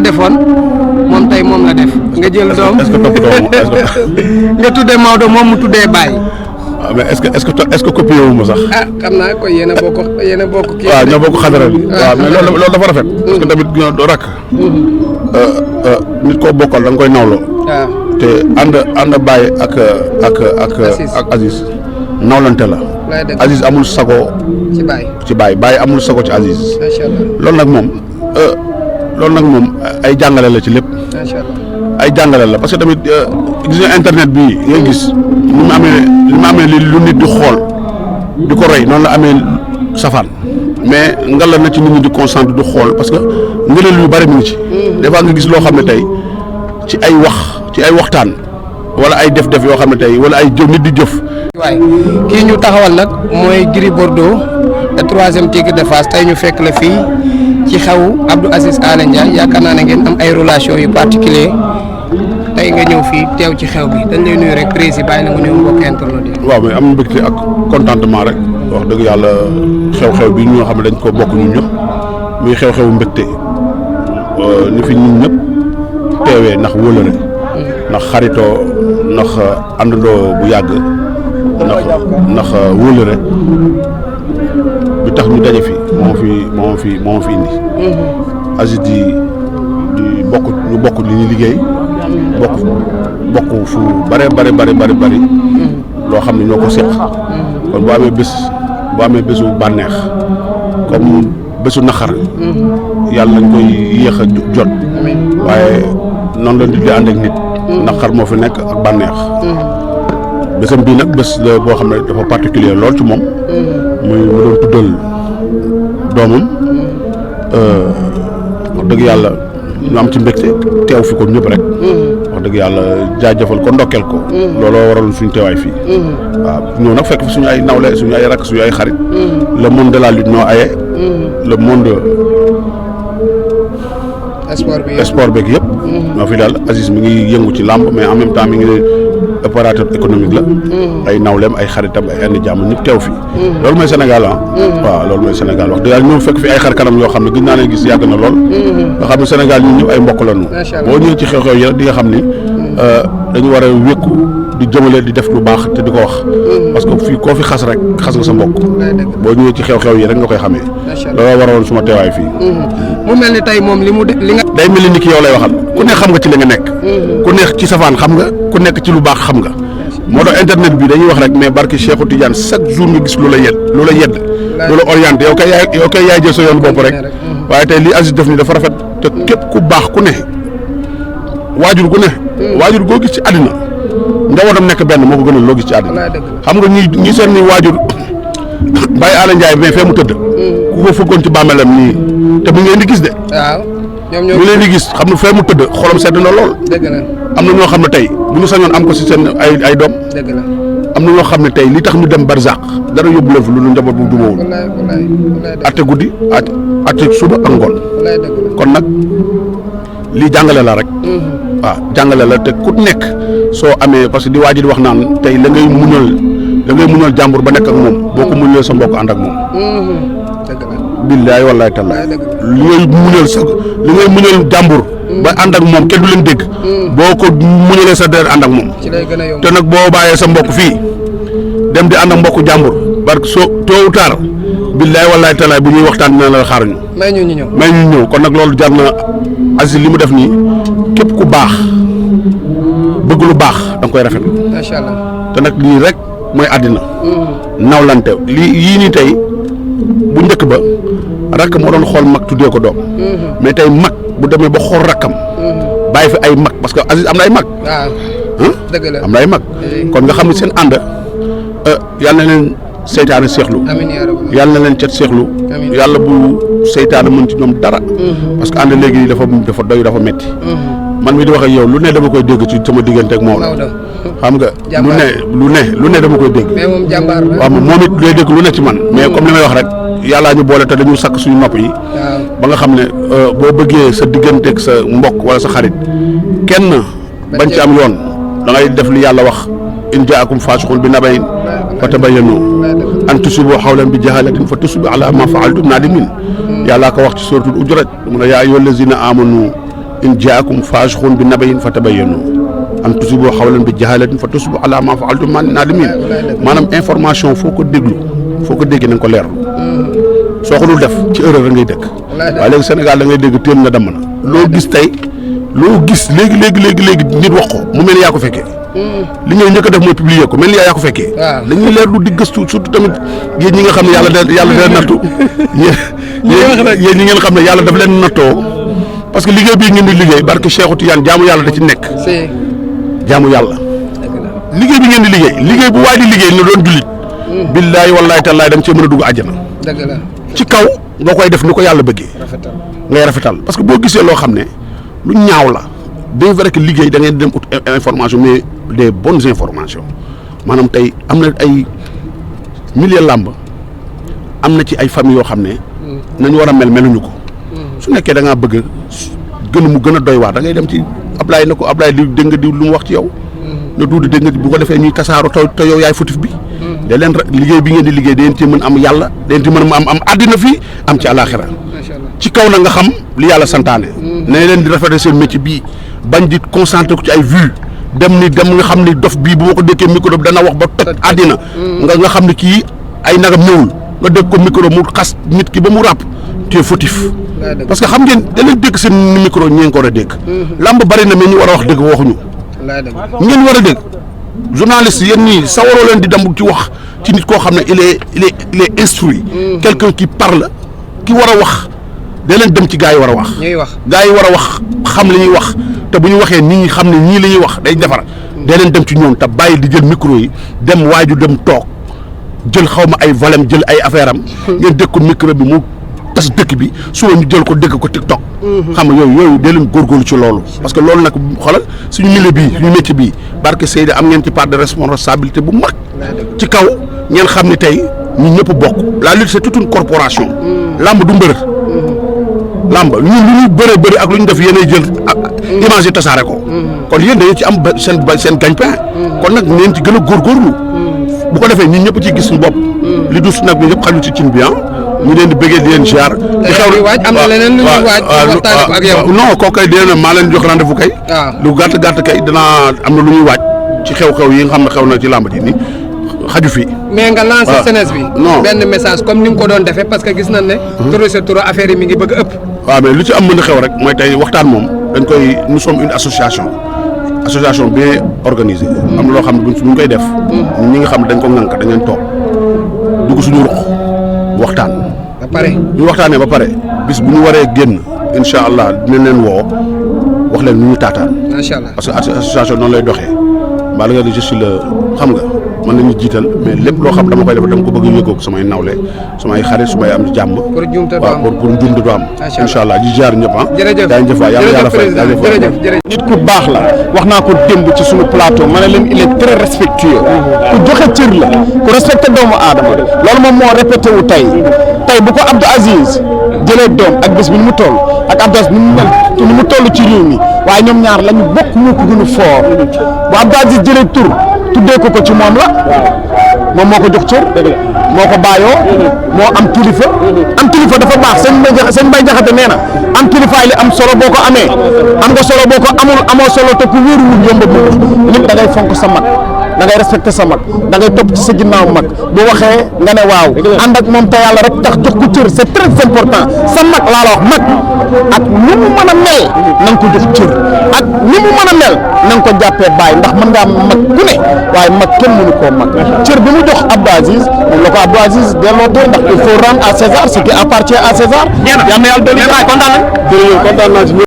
defoon moom tey moom la def nga jël doom est-ce que toppatoo nga tuddee Maodo moom mu tuddee Baye. mais est-ce que copié wu ma sax. xam naa ko yéen a bokk kii. waaw ñoo bokk xadara bi. waaw mais loolu dafa rafet. parce que tamit ñoo rakk. nit koo bokkal da nga koy nawloo. waaw te ànd Baye ak Aziz nawlante la. Aziz amul sago. ci Baye amul sago ci Aziz. macha loolu allah nag moom ay jàngale la ci lépp. macha allah ay jàngale la parce que tamit gis nga internet bi ngay gis ni mu amee li lu nit di xool di ko roy noonu la amee safaan mais ngalla na ci nit ñi di concentré du xool parce que ngëneel yu bari mu ngi ci. des fois nga gis loo xam ne tey ci ay waxtaan wala ay def-def yoo xam ne tey wala ay jëf nit di jëf. waay kii ñu taxawal nag mooy Gris Bordeaux le 3e tigre de Fass tey ñu fekk la fii ci xew Abdou Aziz Aly Ndiaye yaakaar naa ne ngeen am ay relation yu particulier tey nga ñëw fii teew ci xew bi dañ lay nuyu rek président bàyyi la nga nuyu mbokk internet yi. waaw mais am mbégte ak contentement rek wax dëgg yàlla xew-xew bi ñoo xam ne dañ ko bokk ñun ñëpp muy xew-xewu mbégte ni fi ñun ñëpp teewee ndax wóolare ndax xaritoo ndax àndandoo bu yàgg ndax wóolare bi tax ñu daje fi moo fi indi. Aziz di bokk li ñuy liggéey bokk fu bari loo xam ne ñoo ko seq kon bu amee bésu bànneex comme bésu naqar yàlla nañ koy yéex a jot waaye noonu la di ànd ak nit naqar moo fi nekk ak bànneex bésam bii nag bés la boo xam ne dafa particulier lool ci moom muy mu doon tuddal doomam wax dëgg yàlla ñu am ci mbégte teew fi ko ñëpp rek wax dëgg yàlla jaajëfal ko ndokkeel ko looloo waral suñu teewaay fii waaw ñëw nag fekk fi suñu ay nawle suñu ay rakk suñu ay xarit le monde de la lutte noo aye le monde sport beeg yëpp ñoo fi daal Aziz mi ngi yëngu ci làmb mais en même temps mi ngi opérateur économique la ay nawleem ay xaritam ay indi jàmm ñëpp teew fi loolu mooy Sénégal waaw loolu mooy Sénégal wax dëgg yàlla ñëw fekk fi ay xar kanam yoo xam ne gis naa leen gis yàgg na lool nga xam ne Sénégal ñun ñëpp ay mbokk lañu boo ñëwee ci xew-xew yi rek di nga xam ni dañu war a wékku di jëmale di def lu baax te di ko wax parce que fii koo fi xas rek xas nga sa mbokk boo ñëwee ci xew-xew yi rek nga koy xamee looloo waraloon suma teewaay fii mu mel ni tey moom li nga day mel ni ki yow lay waxal ku ne xam nga ci li nga nekk ku nekk ci safaan xam nga ku nekk ci lu baax xam nga moo tax internet bi dañuy wax rek mais barki Cheikhou Tidiane chaque jour nga gis lu la yedd lu la orienté yow kay yaay jël sa yoon bopp rek waaye tey li Aziz def ni dafa rafet te képp ku baax ku ne waajur goo gis ci àddina njabootam nekk benn moo ko gënal loo gis ci àddina xam nga ñi seen ni waajur Baye Aly Ndiaye mais fee mu tëdd ku ko fëggoon ci bàmmeelam nii te mu ngi leen di gis de mu leen di gis xam ne fee mu tëdd xolam sedd na lool am na ñoo xam ne tey bu ñu sañoon am ko si seen ay doom am na ñoo xam ne tey li tax ñu dem barzaq dara yóbbu leen fi lu njaboot bu jubóowul atte guddi atte suba ak ngoon kon nag lii jàngale la rek waaw jàngale la te ku nekk soo amee parce que di waajur wax naan tey la ngay muñal jàmbur ba nekk ak moom boo ko muñalee sa mbokk ànd ak moom billaay wallaay tallaay li ngay muñal jàmbur ba ànd ak moom kenn du leen dégg boo ko muñalee sa der ànd ak moom te nag boo bàyyee sa mbokk fii dem di ànd ak mbokku jàmbur parce que soo tôt ou tard billaay wallaay tallaay bu ñuy waxtaan dina la xaar ñu may ñu ñëw kon nag loolu jar na Aziz li mu def nii képp ku baax bëgg lu baax da nga koy rafetlu macha allah te nag lii rek mooy àddina nawlante yii nii tey bu njëkk ba rakk moo doon xool mag tuddee ko doom mais tey mag bu demee ba xool rakkam bàyyi fi ay mag parce que Aziz am na ay mag am na ay mag kon nga xam ne seen ànd yàlla na leen seytaane seexlu yàlla na leen cet seexlu yàlla bu seytaane mën ci ñoom dara parce que ànd léegi dafa doy dafa metti man mi di wax ak yow lu ne dama koy dégg ci sama diggante ak moom xam nga lu ne dama koy dégg waaw moom it lay dégg lu ne ci man mais comme li may wax rek yàllaa ñu boole te dañu sakk suñu nopp yi ba nga xam ne boo bëggee sa diggante ak sa mbokk wala sa xarit kenn bañ ci am yoon da ngay def li yàlla wax in jaakum faasiqun bi nabayin fatabayyanu an tusibu xawlan bi jahalatin fa tusbihu ala ma faaltum nadimin yàllaa ko wax ci suratul Hujurat mu ne yaa ayyuhal lazina amanu in jaakum faasiqun bi nabayin fatabayyanu an tusibu xawlan bi jahalatin fa tusbihu ala ma fa'altum nadimin maanaam information foo ko déggee na nga ko leerlu soo ko dul def ci erreur ngay dëkk waaye léegi Sénégal da ngay dégg téem na damm na loo gis tey loo gis léegi nit wax ko mu mel ni yaa ko fekkee li ngay njëkk a def mooy publier ko mel ni yaa ko fekkee dañuy leerlu di gëstu surtout tamit yéen ñi nga xam ne yàlla da nattu yéen ñi ngeen xam ne yàlla daf leen nattoo parce que liggéey bii ngeen di liggéey barke Cheikhou Tidiane jaamu yàlla da ci nekk jaamu yàlla liggéey bi ngeen di liggéey bu waay di liggéey ne doon jullit billaahi wallaahi tallaahi da nga cee mën a dugg àjjana ci kaw boo koy def ni ko yàlla bëggee ngay rafetal parce que boo gisee loo xam ne lu ñaaw la bien vrai que liggéey da ngeen dem ut information mais des bonnes informations maanaam tey am na ay milieu làmb am na ci ay famille yoo xam ne nañu war a meluñu ko su nekkee da ngaa bëgg mu gën a doy waar da ngay dem ci Ablaye na ko Ablaye di dégg nga di lu mu wax ci yow na duudi dégg nga bu ko defee ñuy tasaaro te yow yaay fautif bi da leen liggéey bi ngeen di liggéey da ngeen ci mën am yàlla da ngeen ci mën am àddina fii am ci àllaaxira ci kaw na nga xam li yàlla santaane ne leen di rafetlu seen métier bii bañ di concentré ko ci ay vues dem nga xam ni dof bii bu ma ko dékkee micro bi dana wax ba toj àddina nga xam ne kii ay nagam ñëwul nga dégg ko micro mu xas nit ki ba mu ràpp tu es fautif parce que xam ngeen da leen dégg seen micro ñi ngeen ko war a dégg làmb bari na mais ñu war a wax dëgg waxuñu ngeen war a dégg journaliste yéen ñii sawaroo leen di dem ci wax ci nit koo xam ne il est instruit quelqu'un qui parle ki war a wax da leen dem ci gaa yi war a wax gaa yi war a wax xam li ñuy wax te bu ñu waxee nit ñi xam ne ñii la ñuy wax day defar da leen dem ci ñoom te bàyyi di jël micro yi dem waaju dem toog jël xaw ma ay volem jël ay affaire am ngeen dégg ko micro bi mu tas dëkk bi suba ñu jël ko dégg ko TikTok xam nga yooyu dee leen góorgóorlu ci loolu parce que loolu nag xoolal suñu milieu bii suñu métier bii barke Seydi am ngeen ci part de responsabilité bu mag ci kaw ngeen xam ni tey ñu ñëpp bokk la lutte c'est toute une corporation lamb du mbër lamb ñun lu ñu bëri ak lu ñu def yéenay jël image yi tasaare ko kon yéen dañu ci am seen gagne-pain kon nag neen ci gën a góorgóorlu bu ko defee ñun ñëpp ci gis suñu bopp li dus nag ñu ñëpp xaju ci cin bi ñu leen di bëggee di leen ziar. di xew waaj am na leneen lu ñuy waaj waxtaan ak yow. non kooku kay dina maa leen jox rendez-vous kay. lu gàtt kay danaa am na lu ñuy waaj ci xew-xew yi nga xam ne xew na ci làmb ji ni xaju fi. mais nga lancé jeunesse bi. non benn message comme ni nga ko doon defee parce que gis nañ ne. trop affaire yi mi ngi bëgg a ëpp. waaw mais lu ci am mën a xew rek mooy tey waxtaan moom dañ koy nous sommes une association bien organisée. am na loo xam ne buñ koy def. ñi nga xam ne dañ ko ŋànk dañ leen toog dugg suñu ruq waxtaan. ba pare ñu waxtaanee ba pare bis bu ñu waree génn incha allah dinañ leen woo wax leen nu ñu taataan. macha allah parce que association noonu lay doxee mbaa nga je suis le xam nga mën nañu jiital mais lépp loo xam dama koy def dama ko bëgg a yëgoog samay nawle samay xarit su may am jàmm. pour njuumte du am waaw pour njuumte du am. incha allah di jaar ñëpp ah. jërëjëf jëf waay yàlla fay jërëjëf nit ku baax la wax naa ko démb ci suñu plateau ma ne leen il est très respectueux ku joxe cër la ku respecté doomu aadama loolu moom moo répété wu tey bu ko Abdou Aziz jëlee doom ak bés bi ni mu toll ak Abdou Aziz ni mu toll ci réew mi waaye ñoom ñaar lañu bokk moo ko gën a fort bu Abdou Aziz jëlee tur tuddee ko ci moom la moom moo ko jox cër moo ko bàyyoo moo am kilifa dafa baax sëñ Mbay Jaxate nee na am kilifaay li am solo boo ko amee am nga solo boo ko amul amoo solo te ku wéeruwul yomb a nit da ngay fonk sa mag da ngay respecté sa mag da ngay topp ci sa ginnaaw mag bu waxee nga ne waaw ànd ak moom te yàlla rek tax jox ko cër c'est très important sa mag laa la wax mag ak ni mu mën a mel na nga ko jox cër ak ni mu mën a mel na nga ko jàppee bàyyi ndax mën ngaa mag ku ne waaye mag kenn mënu koo mag cër bi mu jox Abdou Aziz moom la ko Abdou Aziz delloo tey ndax il faut rendre à César ce qui appartient à César. yal na yàlla dolli kontaan nañ. jërëjëf kontaan naa ci